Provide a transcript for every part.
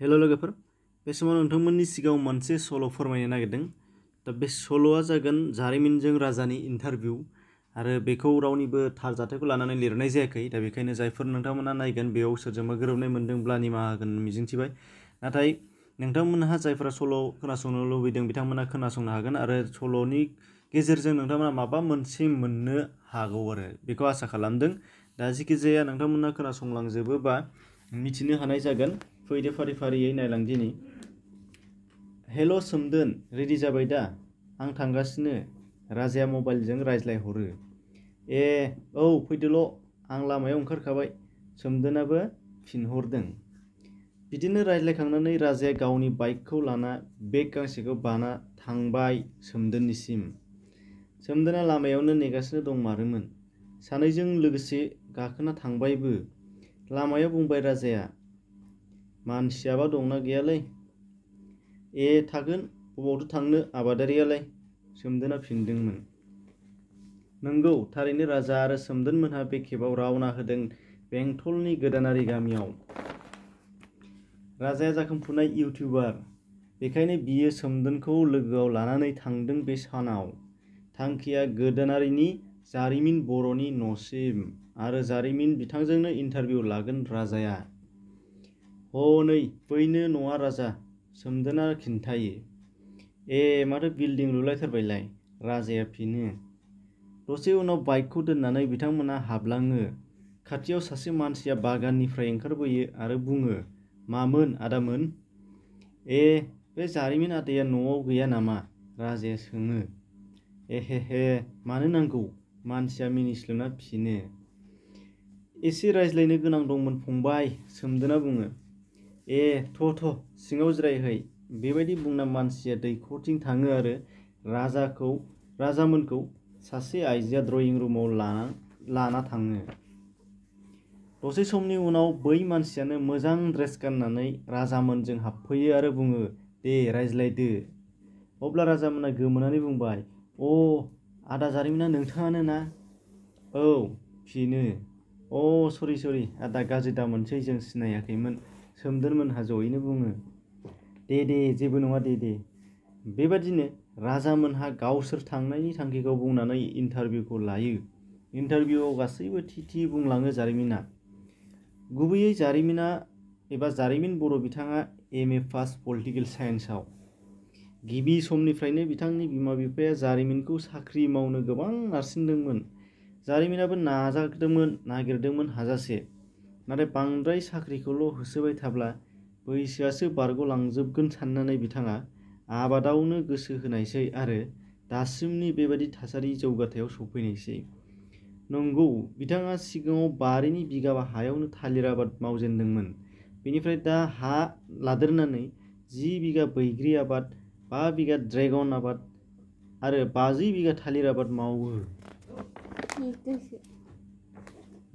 हेल' लोगोफोर, बे समाव नोंथांमोननि सिगाङाव मोनसे सल' फोरमायनो नागिरदों। दा बे सल'आ जागोन जारिमिनजों राजानि इन्टारभिउ आरो बेखौ रावनिबो थार जाथायखौ लानानै लिरनाय जायाखै। दा बेखायनो जायफोर नोंथांमोना नायगोन बेयाव सोरजोंबा गोरोबनाय मोनदोंब्ला निमाहा होगोन मिजिंथिबाय। नाथाय नोंथांमोनहा जायफोरा सल' खोनासंनो लुबैदों बिथांमोना खोनासंनो हागोन आरो सल'नि गेजेरजों नोंथांमोना माबा मोनसे मोननो हागौ आरो बेखौ आसा खालामदों। दा जिखि जाया नोंथांमोना खोनासंलांजोबोबा मिथिनो हानाय जागोन। फैदो फारि फारियै नायलां दिनि। हेल' सोमदोन, रेडि जाबाय दा? आं थांगासिनो। राजाया मबाइलजों रायज्लायहरो। ए औ फैदोल', आं लामायाव ओंखारखाबाय। सोमदोनाबो फिनहरदों। बिदिनो रायज्लायखांनानै राजाया गावनि बाइकखौ लाना बेग गांसेखौ बाना थांबाय सोमदोननिसिम। सोमदोना लामायावनो नेगासिनो दंमारोमोन। सानैजों लोगोसे गाखोना थांबायबो। लामायाव बुंबाय राजाया, मानसियाबा दंना गैयालै? ए थागोन, बबावथो थांनो आबादारियालाय? सोमदोना फिनदोंमोन। नंगौ, थारैनो राजा आरो सोमदोनमोनहा बे खेबाव रावना होदों बेंटलनि गोदानारि गामियाव। राजाया जाखांफुनाय इउटिउबार, बेखायनो बियो सोमदोनखौ लोगोआव लानानै थांदों बे सानाव। थांखिया गोदानारिनि जारिमिन बर'नि न'सिम आरो जारिमिन बिथांजोंनो इन्टारभिउ लागोन राजाया। हनै बैनो न'आ राजा, सोमदोना खिन्थायो। ए माथो बिल्डिं लुलायथारबायलाय? राजाया फिनो। दसे उनाव बाइकखौ दोननानै बिथांमोना हाबलाङो। खाथियाव सासे मानसिया बागाननिफ्राय ओंखारबोयो आरो बुङो, मामोन आदामोन? ए बे जारिमिन आदाया न'आव गैया नामा? राजाया सोङो। एहेहे, मानो नांगौ? मानसिया मिनिस्लुना फिनो। एसे रायज्लायनो गोनां दंमोन फंबाय, सोमदोना बुङो। ए थ' सिङाव जिरायहै। बेबायदि बुंना मानसिया दैखरथिं थाङो आरो राजामोनखौ सासे आइजोआ ड्रयिं रुमाव लाना थाङो। दसे समनि उनाव बै मानसियानो मोजां ड्रेस गाननानै राजामोनजों हाबफैयो आरो बुङो, दे रायज्लायदो। अब्ला राजामोना गोमोनानै बुंबाय, अ आदा जारिमिना नोंथाङानो ना? औ, फिनो। अ सरि आदा, गाज्रि दामोनसै, जों सिनायाखैमोन, सोमदोनमोनहा जयैनो बुङो। दे जेबो नङा दे। बेबादिनो राजामोनहा गावसोर थांनायनि थांखिखौ बुंनानै इन्टारभिउखौ लायो। इन्टारभिउआव गासैबो थि बुंलाङो जारिमिना। गुबैयै जारिमिन बर' बिथाङा MA पास पलिटिकेल साइन्सआव। गिबि समनिफ्रायनो बिथांनि बिमा बिफाया जारिमिनखौ साख्रि मावनो गोबां नारसिनदोंमोन। जारिमिनाबो नागिरदोंमोन हाजासे। नाथाय बांद्राय साख्रिखौल' होसोबाय थाब्ला बैसोआसो बारग'लांजोबगोन साननानै बिथाङा आबादावनो गोसो होनायसै आरो दासिमनि बेबादि थासारि जौगाथायाव सफैनायसै। नंगौ, बिथाङा सिगाङाव बारिनि बिगाबा हायावनो थालिर आबाद मावजेनदोंमोन। बेनिफ्राय दा हा लादेरनानै 10 बिगा बैग्रि आबाद, 5 बिगा ड्रेगन आबाद आरो 50 बिगा थालिर आबाद मावो।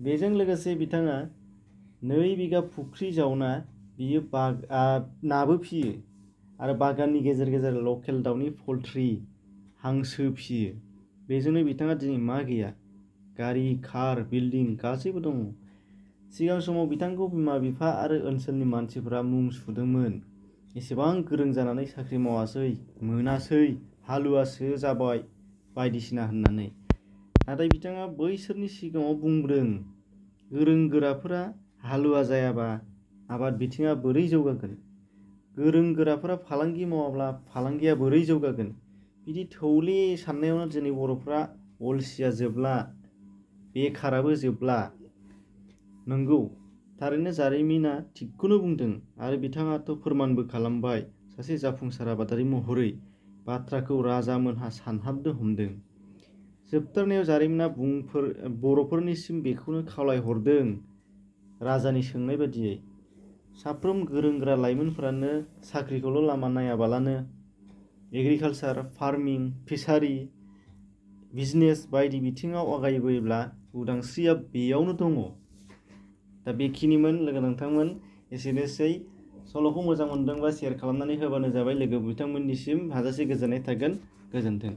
बेजों लोगोसे बिथाङा 2 बिगा फुख्रि जावना बियो नाबो फियो आरो बागाननि गेजेर लकेल दाउनि पलट्रि, हांसो फियो। बेजोंनो बिथाङा दिनै मा गैया? गारि, कार, बिल्डिं गासैबो दङ। सिगां समाव बिथांखौ बिमा बिफा आरो ओनसोलनि मानसिफोरा मुं सुदोंमोन। एसेबां गोरों जानानै साख्रि मावासै, मोनासै, हालुवासो जाबाय बायदिसिना होननानै। नाथाय बिथाङा बैसोरनि सिगाङाव बुंदों, गोरों गोराफोरा हालुवा जायाबा आबाद बिथिङा बोरै जौगागोन? गोरों गोराफोरा फालांगि मावाब्ला फालांगिया बोरै जौगागोन? बिदि थौले साननायावनो दिनै बर'फ्रा अलसिया जोबला, बेखाराबो जोबला। नंगौ, थारैनो जारिमिना थिगखौनो बुंदों आरो बिथाङाथ' फोरमानबो खालामबाय सासे जाफुंसार आबादारि महरै। बाथ्राखौ राजामोनहा सानहाबनो हमदों। जोबथारनायाव जारिमिना बर'फोरनिसिम बेखौनो खावलायहरदों, राजानि सोंनाय बादियै, साफ्रोम गोरों गोरा लाइमोनफोरानो साख्रिखौल' लामा नायाबालानो एग्रिकालसार, फार्मिं, फिसारि, बिजनेस बायदि बिथिङाव आवगायबोयोब्ला उदांस्रिया बेयावनो दङ। दा बेखिनिमोन नोंथांमोन, एसेनोसै। सल'खौ मोजां मोनदोंबा शेयार खालामनानै होबानो जाबाय। लोगो बिथांमोननिसिम हाजासे गोजोननाय थागोन। गोजोन्थों।